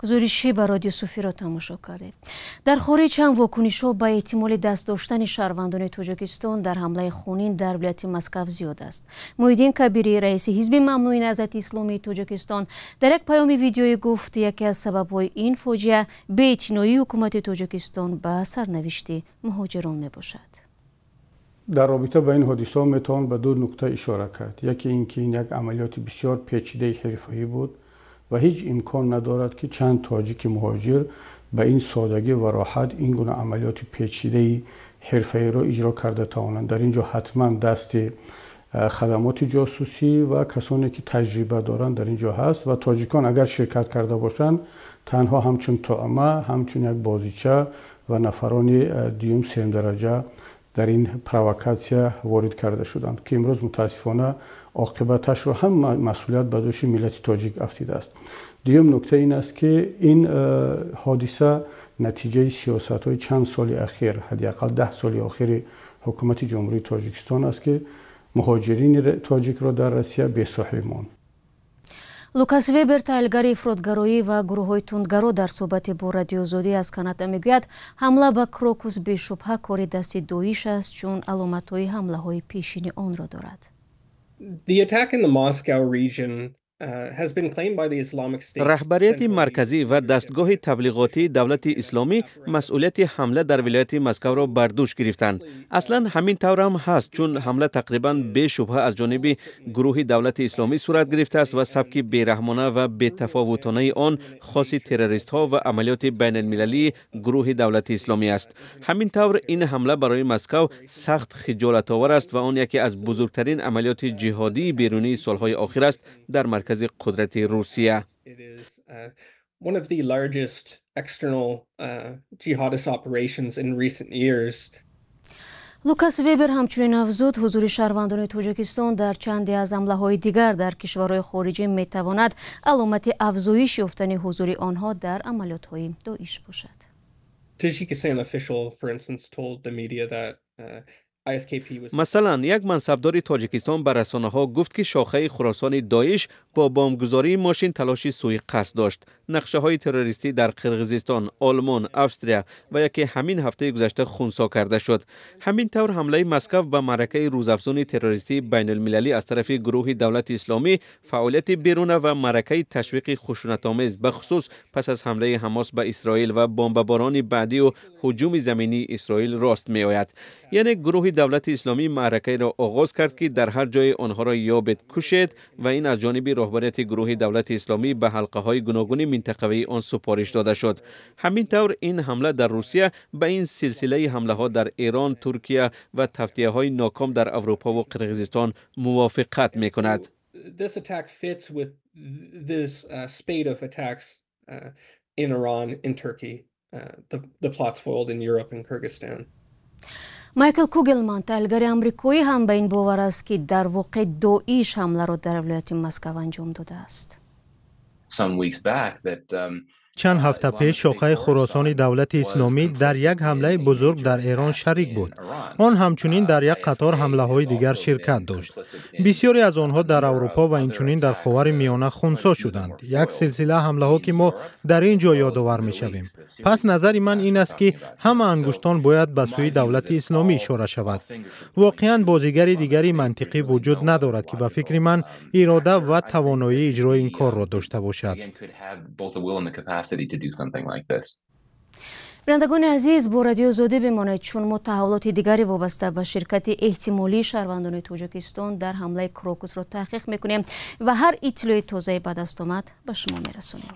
Гузориши Барод Юсуфиро тамошо кардед. Дар хориҷ ҳам вокунишҳо ба эҳтимоли даст доштани шаҳрвандони Тоҷикистон дар ҳамлаи хунин дар вилояти Москав зиёд аст. Муҳиддин Кабирӣ, раиси ҳизби мамнӯи Наҳзати Исломии Тоҷикистон, дар як паёми видеоӣ гуфт, яке аз сабабҳои ин фоҷиа беэътиноии ҳукумати Тоҷикистон ба сарнавишти муҳоҷирон мебошад. Дар робита ба ин ҳодисаҳо метавон ба ду нукта ишора кард. Яке ин ки ин як амалиёти бисёр печидаи ҳирфаӣ буд ва ҳеҷ имкон надорад, ки чанд тоҷики муҳоҷир ба ин содагӣ ва роҳат ин гуна амалиёти печидаи ҳирфаиро иҷро карда тавонанд. Дар ин ҷо ҳатман дасти хадамоти ҷосусӣ ва касоне, ки таҷриба доранд, дар ин ҷо ҳаст ва тоҷикон агар ширкат карда бошанд, танҳо ҳамчун туъма, ҳамчун як бозича ва нафарони дуюм, сеюм дараҷа дар ин провокатсия ворид карда шуданд, ки имрӯз мутаассифона оқибаташро ҳам масъулият ба дӯши миллати тоҷик афтидааст. Дуюм нукта ин аст, ки ин ҳодиса натиҷаи сиёсатҳои чанд соли ахир, ҳадди ақал 10 соли охири ҳукумати Ҷумҳурии Тоҷикистон аст, ки муҳоҷирини тоҷикро дар Россия бесоҳиб монд. Лукас Вебер, таҳлилгари ифротгароӣ ва гурӯҳҳои тундгаро, дар суҳбате бо Радиои Озодӣ аз Канада мегӯяд, ҳамла ба Крокус бешубҳа кори дасти Доиш аст, чун аломатҳои ҳамлаҳои пешини онро дорад. The attack in the Moscow region Раҳбарияти марказӣ ва дастгоҳи таблиғотии Давлати Исломӣ масъулияти ҳамла дар вилояти Москавро бар дӯш гирифтанд. Аслан ҳамин таврам ҳаст, чун ҳамла тақрибан бешубҳа аз ҷониби гурӯҳи Давлати Исломӣ сурат гирифтааст ва сабки бераҳмона ва бетафовутонаи он хоси террористҳо ва амалиёти байналмилалии гурӯҳи Давлати Исломӣ аст. Ҳамин тавр, ин ҳамла барои Москав сахт хиҷолатовар аст ва он яке аз бузургтарин амалиёти ҷиҳодии берунии солҳои охир аст дар маркази қудрати Русия. One of the largest external jihadist operations in recent years. Лукас Вебер ҳамчунин афзуд, ҳузури шаҳрвандони Тоҷикистон дар чанде аз ҳамлаҳои дигар дар кишварҳои хориҷӣ метавонад аломати афзоиш ёфтани ҳузури онҳо дар амалиётҳои Доиш бошад. Tajikistan official, for instance, told the media that ISKP was Масалан, як мансабдори Тоҷикистон ба расонаҳо гуфт, ки шохаи Хуросони Доиш бо бомбгузории мошин талоши сӯиқасд дошт. Нақшаҳои террористӣ дар Қирғизистон, Олмон, Австрия ва яке ҳамин ҳафтаи гузашта хунсо карда шуд. Ҳамин тавр, ҳамлаи Москав ба маъракаи рӯзафзуни террористии байналмилалӣ аз тарафи гурӯҳи Давлати Исломӣ, фаъолияти беруна ва маъракаи ташвиқи хушунатомез, бахусус пас аз ҳамлаи Ҳамос ба Исроил ва бомбаборони баъдию ҳуҷуми заминии Исроил рост меояд. Яъне гурӯҳи Давлати Исломӣ маъракаеро оғоз кард, ки дар ҳар ҷое онҳоро ёбед, кушед, ва ин аз ҷониби роҳбарияти гурӯҳи Давлати Исломӣ ба ҳалқаҳои гуногуни минтақавии он супориш дода шуд. Ҳамин тавр, ин ҳамла дар Русия ба ин силсилаи ҳамлаҳо дар Эрон, Туркия ва тавтиаҳои ноком дар Аврупову Қирғизистон мувофиқат мекунад. This attack fits with this spate of attacks in Iran, in Turkey, the plots foiled in Europe and Kyrgyzstan. Майкл Кугелман, таҳлилгари амрикоӣ, ҳам ба ин бовар аст, ки дар воқеъ Доиш ҳамларо дар вилояти Москав анҷом додааст. Чанд ҳафта пеш шохаи Хуросони Давлати Исломӣ дар як ҳамлаи бузург дар Эрон шарик буд. Он ҳамчунин дар як қатор ҳамлаҳои дигар ширкат дошт. Бисёре аз онҳо дар Аврупо ва инчунин дар Ховари Миёна хунсо шуданд. Як силсила ҳамлаҳо, ки мо дар ин ҷо ёдовар мешавем. Пас назари ман ин аст, ки ҳама ангуштон бояд ба сӯи Давлати Исломӣ ишора шавад. Воқеан, бозигари дигари мантиқӣ вуҷуд надорад, ки ба фикри ман ирода ва тавоноии иҷрои ин корро дошта бошад. Бинандагони азиз, бо Радиои Озодӣ бимонед, чун мо таҳаввулоти дигари вобаста ба ширкати эҳтимолии шаҳрвандони Тоҷикистон дар ҳамлаи Крокусро таҳқиқ мекунем ва ҳар иттилои тозае ба даст омад, ба шумо мерасонем.